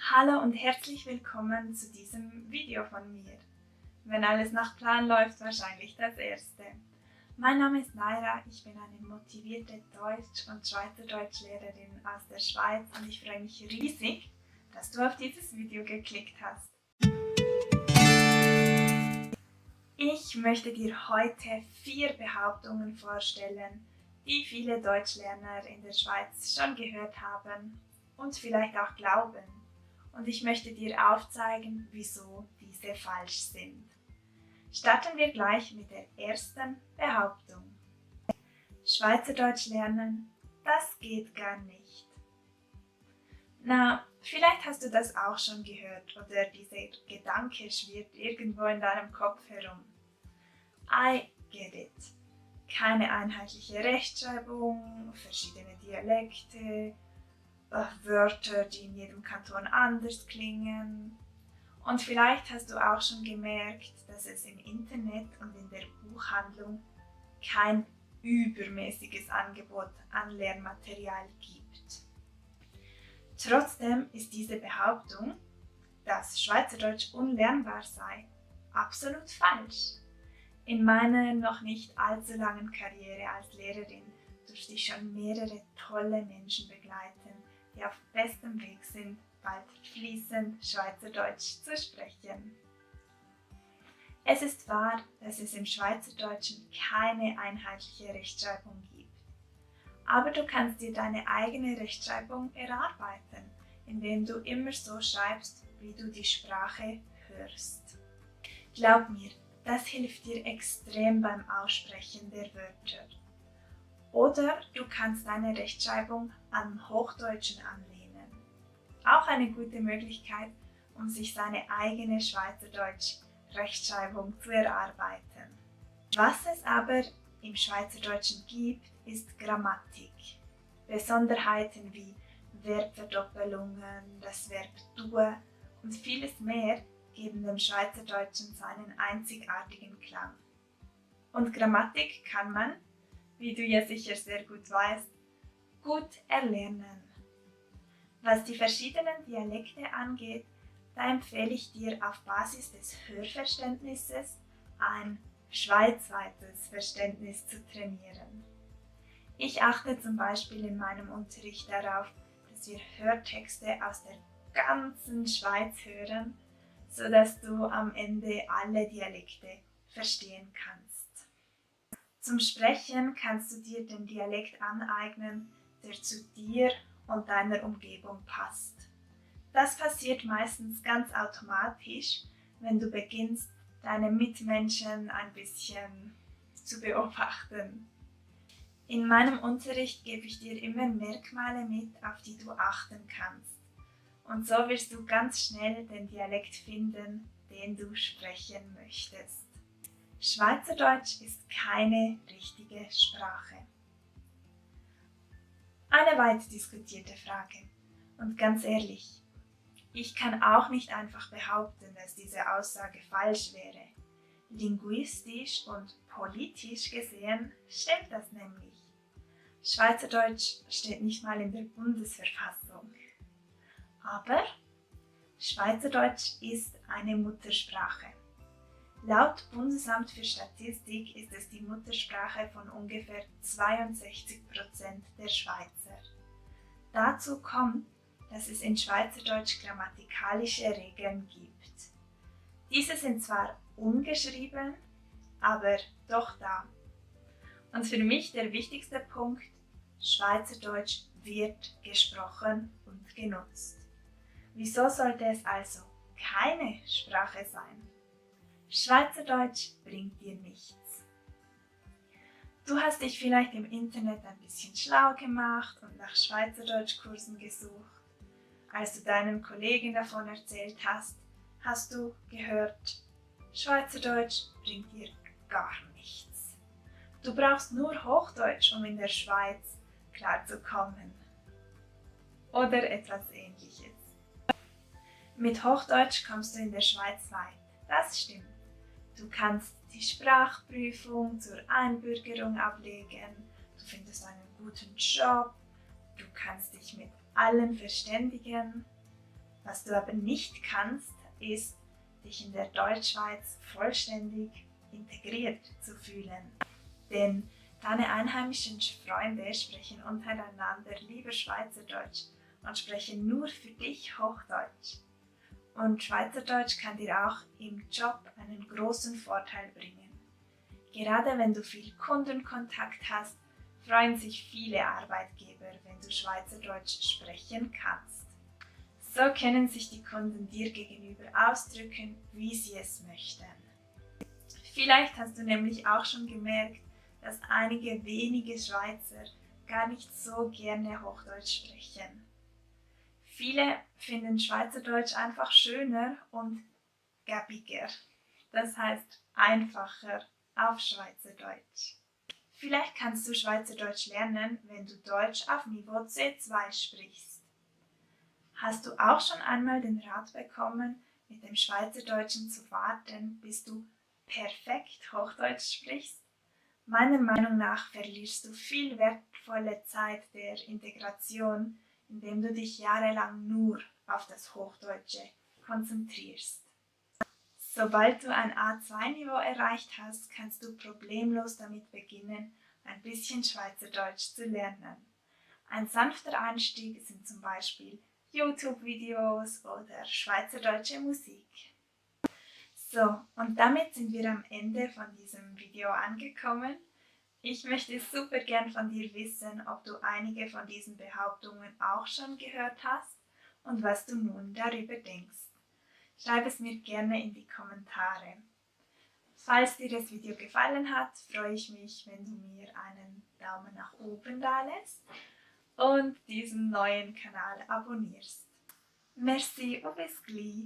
Hallo und herzlich willkommen zu diesem Video von mir. Wenn alles nach Plan läuft, wahrscheinlich das erste. Mein Name ist Naira, ich bin eine motivierte Deutsch- und Schweizerdeutschlehrerin aus der Schweiz und ich freue mich riesig, dass du auf dieses Video geklickt hast. Ich möchte dir heute 4 Behauptungen vorstellen, die viele Deutschlerner in der Schweiz schon gehört haben und vielleicht auch glauben. Und ich möchte dir aufzeigen, wieso diese falsch sind. Starten wir gleich mit der ersten Behauptung. Schweizerdeutsch lernen, das geht gar nicht. Na, vielleicht hast du das auch schon gehört oder dieser Gedanke schwirrt irgendwo in deinem Kopf herum. I get it. Keine einheitliche Rechtschreibung, verschiedene Dialekte, Wörter, die in jedem Kanton anders klingen. Und vielleicht hast du auch schon gemerkt, dass es im Internet und in der Buchhandlung kein übermäßiges Angebot an Lehrmaterial gibt. Trotzdem ist diese Behauptung, dass Schweizerdeutsch unlernbar sei, absolut falsch. In meiner noch nicht allzu langen Karriere als Lehrerin durfte ich schon mehrere tolle Menschen begleiten, die auf bestem Weg sind, bald fließend Schweizerdeutsch zu sprechen. Es ist wahr, dass es im Schweizerdeutschen keine einheitliche Rechtschreibung gibt. Aber du kannst dir deine eigene Rechtschreibung erarbeiten, indem du immer so schreibst, wie du die Sprache hörst. Glaub mir, das hilft dir extrem beim Aussprechen der Wörter. Oder du kannst deine Rechtschreibung am Hochdeutschen anlehnen. Auch eine gute Möglichkeit, um sich seine eigene Schweizerdeutsch-Rechtschreibung zu erarbeiten. Was es aber im Schweizerdeutschen gibt, ist Grammatik. Besonderheiten wie Verbverdoppelungen, das Verb tue und vieles mehr geben dem Schweizerdeutschen seinen einzigartigen Klang. Und Grammatik kann man, wie du ja sicher sehr gut weißt, gut erlernen. Was die verschiedenen Dialekte angeht, da empfehle ich dir auf Basis des Hörverständnisses ein schweizweites Verständnis zu trainieren. Ich achte zum Beispiel in meinem Unterricht darauf, dass wir Hörtexte aus der ganzen Schweiz hören, sodass du am Ende alle Dialekte verstehen kannst. Zum Sprechen kannst du dir den Dialekt aneignen, der zu dir und deiner Umgebung passt. Das passiert meistens ganz automatisch, wenn du beginnst, deine Mitmenschen ein bisschen zu beobachten. In meinem Unterricht gebe ich dir immer Merkmale mit, auf die du achten kannst. Und so wirst du ganz schnell den Dialekt finden, den du sprechen möchtest. Schweizerdeutsch ist keine richtige Sprache. Eine weit diskutierte Frage. Und ganz ehrlich, ich kann auch nicht einfach behaupten, dass diese Aussage falsch wäre. Linguistisch und politisch gesehen stimmt das nämlich. Schweizerdeutsch steht nicht mal in der Bundesverfassung. Aber Schweizerdeutsch ist eine Muttersprache. Laut Bundesamt für Statistik ist es die Muttersprache von ungefähr 62% der Schweizer. Dazu kommt, dass es in Schweizerdeutsch grammatikalische Regeln gibt. Diese sind zwar ungeschrieben, aber doch da. Und für mich der wichtigste Punkt: Schweizerdeutsch wird gesprochen und genutzt. Wieso sollte es also keine Sprache sein? Schweizerdeutsch bringt dir nichts. Du hast dich vielleicht im Internet ein bisschen schlau gemacht und nach Schweizerdeutschkursen gesucht. Als du deinen Kollegen davon erzählt hast, hast du gehört, Schweizerdeutsch bringt dir gar nichts. Du brauchst nur Hochdeutsch, um in der Schweiz klarzukommen. Oder etwas Ähnliches. Mit Hochdeutsch kommst du in der Schweiz weit, das stimmt. Du kannst die Sprachprüfung zur Einbürgerung ablegen, du findest einen guten Job, du kannst dich mit allen verständigen Was du aber nicht kannst, ist, dich in der Deutschschweiz vollständig integriert zu fühlen. Denn deine einheimischen Freunde sprechen untereinander lieber Schweizerdeutsch und sprechen nur für dich Hochdeutsch. Und Schweizerdeutsch kann dir auch im Job einen großen Vorteil bringen. Gerade wenn du viel Kundenkontakt hast, freuen sich viele Arbeitgeber, wenn du Schweizerdeutsch sprechen kannst. So können sich die Kunden dir gegenüber ausdrücken, wie sie es möchten. Vielleicht hast du nämlich auch schon gemerkt, dass einige wenige Schweizer gar nicht so gerne Hochdeutsch sprechen. Viele finden Schweizerdeutsch einfach schöner und gäbiger, das heißt einfacher auf Schweizerdeutsch. Vielleicht kannst du Schweizerdeutsch lernen, wenn du Deutsch auf Niveau C2 sprichst. Hast du auch schon einmal den Rat bekommen, mit dem Schweizerdeutschen zu warten, bis du perfekt Hochdeutsch sprichst? Meiner Meinung nach verlierst du viel wertvolle Zeit der Integration, indem du dich jahrelang nur auf das Hochdeutsche konzentrierst. Sobald du ein A2-Niveau erreicht hast, kannst du problemlos damit beginnen, ein bisschen Schweizerdeutsch zu lernen. Ein sanfter Einstieg sind zum Beispiel YouTube-Videos oder schweizerdeutsche Musik. So, und damit sind wir am Ende von diesem Video angekommen. Ich möchte super gern von dir wissen, ob du einige von diesen Behauptungen auch schon gehört hast und was du nun darüber denkst. Schreib es mir gerne in die Kommentare. Falls dir das Video gefallen hat, freue ich mich, wenn du mir einen Daumen nach oben da lässt und diesen neuen Kanal abonnierst. Merci und bis gleich!